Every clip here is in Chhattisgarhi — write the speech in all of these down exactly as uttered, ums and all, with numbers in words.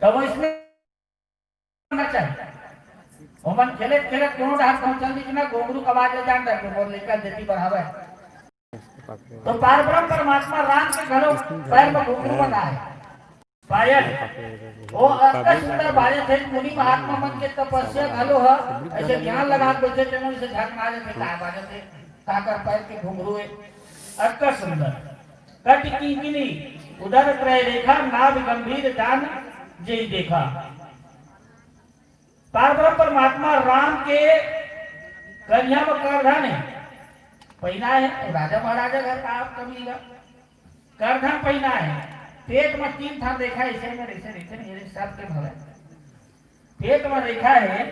तो वो इसमें होना चाहिए। ओमन खेलत खेलत कोनो डहर पहुंचल दिस ना, घुंघरू के आवाज ले जान रहे, मोर लइका देती बढ़ावे। तो पार ब्रह्म परमात्मा राम के घलो पैर में घुंघरू बंधाय हे। पायल, वो अतका सुंदर बाजत हे, मुनि महात्मा मन के तपस्या घलो ह, अइसे ध्यान लगा के बइठे तेनो, अइसे झक ना जाथे, का बाजत हे, काकर पैर के घुंघरू हे, अतका सुंदर। कटि किंकिनी उदर त्रय रेखा, नाभि गंभीर दान जेहि देखा। पार ब्रह्म परमात्मा राम के करिहा म करधन हे, पहिना हे, राजा महाराजा घर का आप कभी गा। करधन पहिना हे, पेट म तीन ठन रेखा अइसे में, अइसे, अइसे, अइसे सबके भवे। पेट म रेखा हे,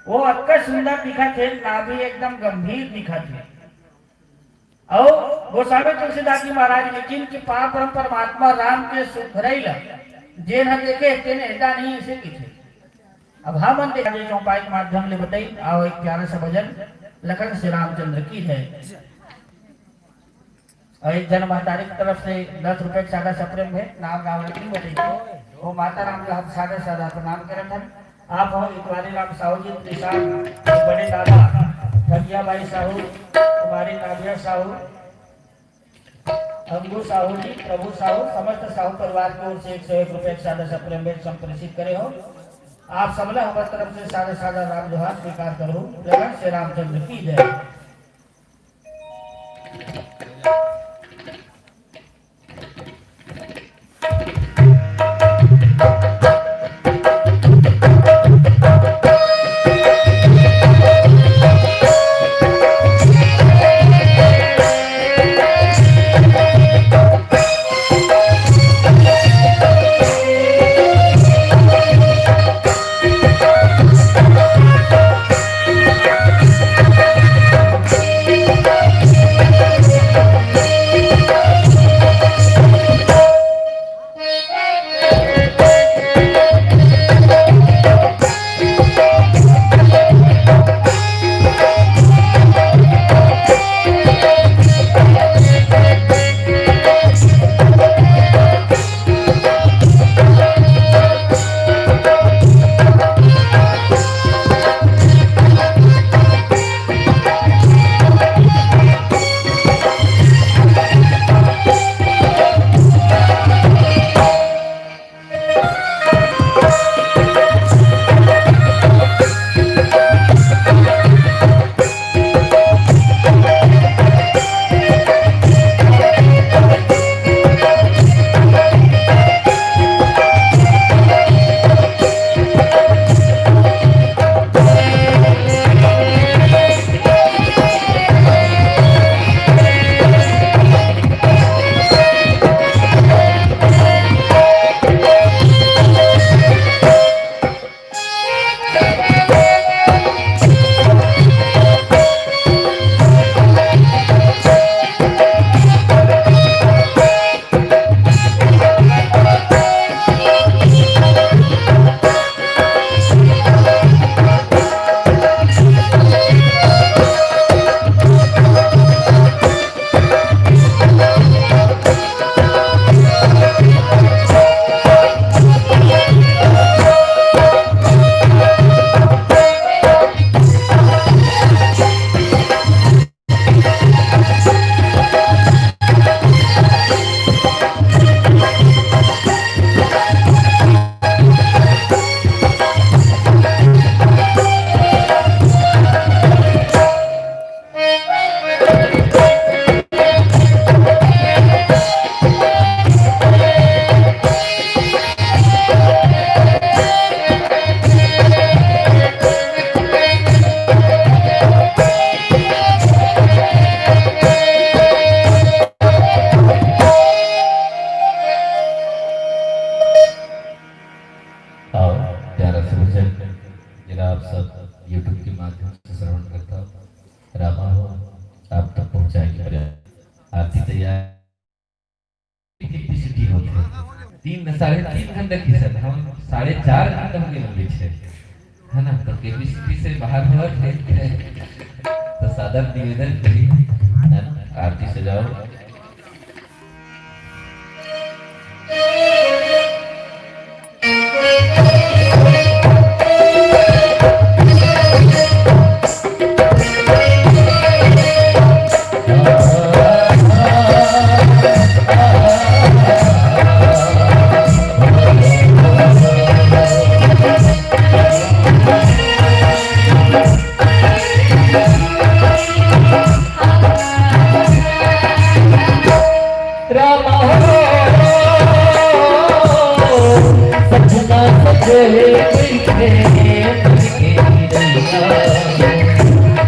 वो अतका सुंदर दिखत हे, नाभि एकदम गंभीर दिखत हे। अउ गोस्वामी तुलसीदास जी महाराज लिखिन कि पार ब्रह्म परमात्मा राम के सुघरई ल जेन ह देखे, तेन एदा नहीं, अइसे कहिथे। अब हमन देखा दे चौपाई के माध्यम ले बताई, अउ एक प्यारा सा भजन लखन श्री रामचंद्र की है। अउ एक झन महतारी के तरफ से दस रुपया के सादा सप्रेम भेंट, नाम गाँव ल नहीं बताई, वो माता राम ल हम सादा सादा प्रणाम करत हन। आप हो इतवारी राम साहू जी, त्रिशाल बड़े दादा, ठगिया बाई साहू, कुमारी नादिया साहू, अंगू साहू जी, प्रभु साहू, समस्त साहू परिवार की ओर से एक सौ एक रुपए के सादा सा प्रेम भेंट संप्रेषित करे हो। आप सबला हमारे तरफ से सादा सादा राम जोहार स्वीकार करो। जय श्री रामचंद्र की जय। आओ, प्यारा सा भजन, जेला आप सब YouTube के माध्यम से श्रवण करता हो। रामा हो, आप तक पहुँचाए के प्रयास। आरती तैयार। कैपेसिटी होथे। तीन, साढ़े तीन घंटा की सर, हम साढ़े चार घंटा हो गए लंबे छे, है ना? तो कैपेसिटी से बाहर हो, तो सादर निवेदन करी, है ना? आरती सजाओ।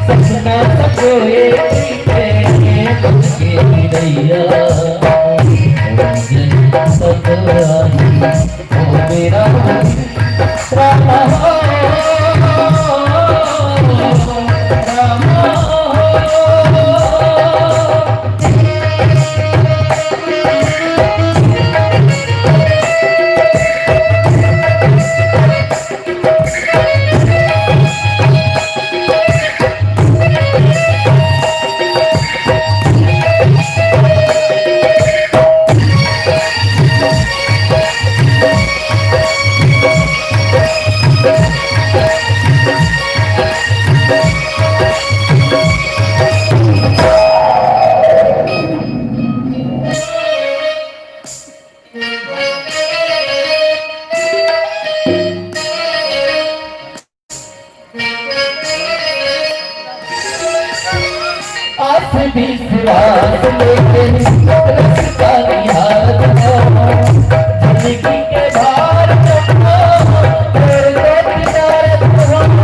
सपना सजोए के दैया, सपना ओ मेरा रामा हो, रामा हो। आस विश्वास लेके रस्ता निहारत हो, जिंदगी के भार चुकता, तेरे को निहारत हो।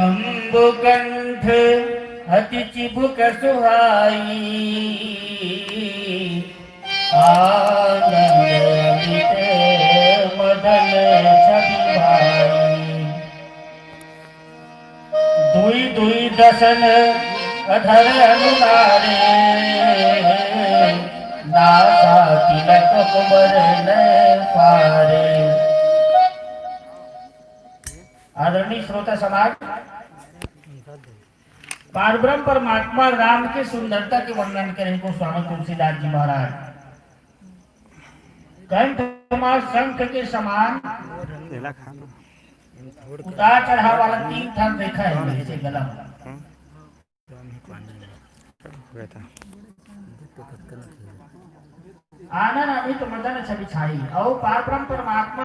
अम्बु कंठ अति चिबुक सुहाई, आनंद अमित मदन छवि भाई। दुई दुई दसन अधर अनुनारे, नासा तिलक कुबर न पारे। आदरणीय श्रोता समाज, पारब्रह्म परमात्मा राम के सुंदरता के वर्णन करे गोस्वामी तुलसीदास जी महाराज। कंठ मा शंख के समान, एला खा ना। उतार चढ़ाव वाला तीन ठन रेखा हे जइसे गला में। हम्म। आनंद अमित मदन छवि छाई। अउ पारब्रह्म परमात्मा